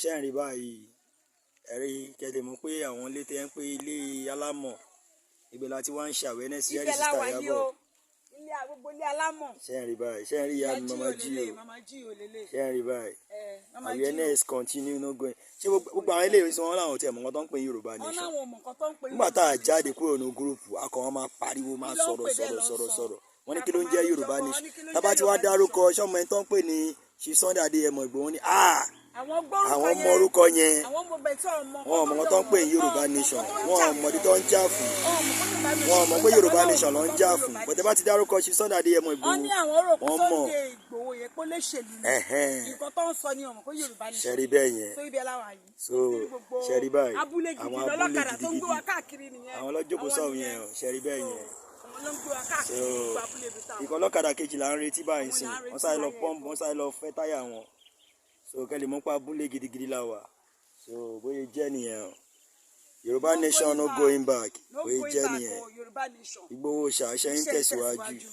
Ṣé ń rí báyìí? Ẹ̀rí kẹ́lẹ́ mọ̀ pé àwọn ilé tẹ́ ń pé ilé alámọ̀, ibẹ̀ la ti wá ń ṣe awareness. Ṣé rí Ibẹ̀ la Sister wà yìí Ìyábọ̀? o. Ilé gbogbo ilé alámọ̀. Ṣé ń rí báyìí? Ṣé ń rí ìyá mi, Mama Jí o? Mama Jí o lélẹ̀. Ṣé ń rí báyìí? Ẹ Mama Jí o. Awareness continue, no going. Ṣé gbogbo àwọn ilé ìwé tí wọ́n láwọn tiẹ̀ mọ̀ nǹkan tó ń pè ní Yorùbá Wọn Nation? láwọn ò mọ̀ nǹkan tó ń pè ní Nígbà tá a Yorùbá. jáde kúrò ní group, akọ wọn máa pariwo, máa Kí ló ń sọ̀rọ̀ pè bẹ́ẹ̀ sọ̀rọ̀ ló ń sọ̀rọ̀ sọ? sọ̀rọ̀. Wọ́n ní kí ló ń jẹ́ Yorùbá Wọ́n Nation? ní kí ló ń Tá bá jẹ́ ti wá Yorùbá dárúkọ Nation? sọmọ ẹni tó ń pè ní Chief Sunday Adéyẹmọ Ìgbòho ní ah, Àwọn gbórúkọ àwọn yẹn. mọ orúkọ yẹn. Àwọn mọ bẹ́ẹ̀ tí wọ́n mọ. Wọn ò mọ nǹkan tó ń pè ní Yorùbá Nation, wọn ò mọ tó ń jà fún, wọn ò mọ̀ pé Yorùbá Nation ló ń jà fún. Bọ̀dẹ̀ bá ti dárúkọ Chief Sunday Adéyẹmọ Ìgbòho, Wọ́n ní àwọn rò pé wọ́n mọ̀. Sunday Ìgbòho yẹn pé olóṣèlú ni. Nǹkan tó ń sọ ni ọmọ pé Yorùbá Nation. Ṣẹ́rí bẹ́ẹ̀ yẹn? So ibẹ̀ la wà yìí. So ṣẹ́rí báyìí? Abúlé gidi Àwọn abúlé lọ́lọ́kadà tó ń gbé wa gidigidi. káàkiri nìyẹn. Àwọn ọlọ́jọ́kọ̀ Àwọn sọ̀rọ̀ nìyẹn. yẹn o. Ṣẹ́rí bẹ́ẹ̀ yẹn? Àwọn ló ń gbé wa káàkiri So gbogbo abúlé ibi táwọn. ikọ̀ ọlọ́kadà kejì là ń retí báyìí Àwọn sìn. là ń retí Wọ́n sáré lọ báyìí. pọ́ǹpù, wọ́n sáré lọ fẹ́ táyà wọn. So kẹ́lẹ́ mọ́ pa abúlé gidigidi la wà. So bóyá jẹ́ nìyẹn o. Yorùbá No Nation, no going going back. No Bóyá going jẹ́ back nìyẹn. o, Yorùbá Nation. Ìgbòho ṣàṣẹ ń Iṣẹ́ tẹ̀síwájú. tẹ̀síwájú.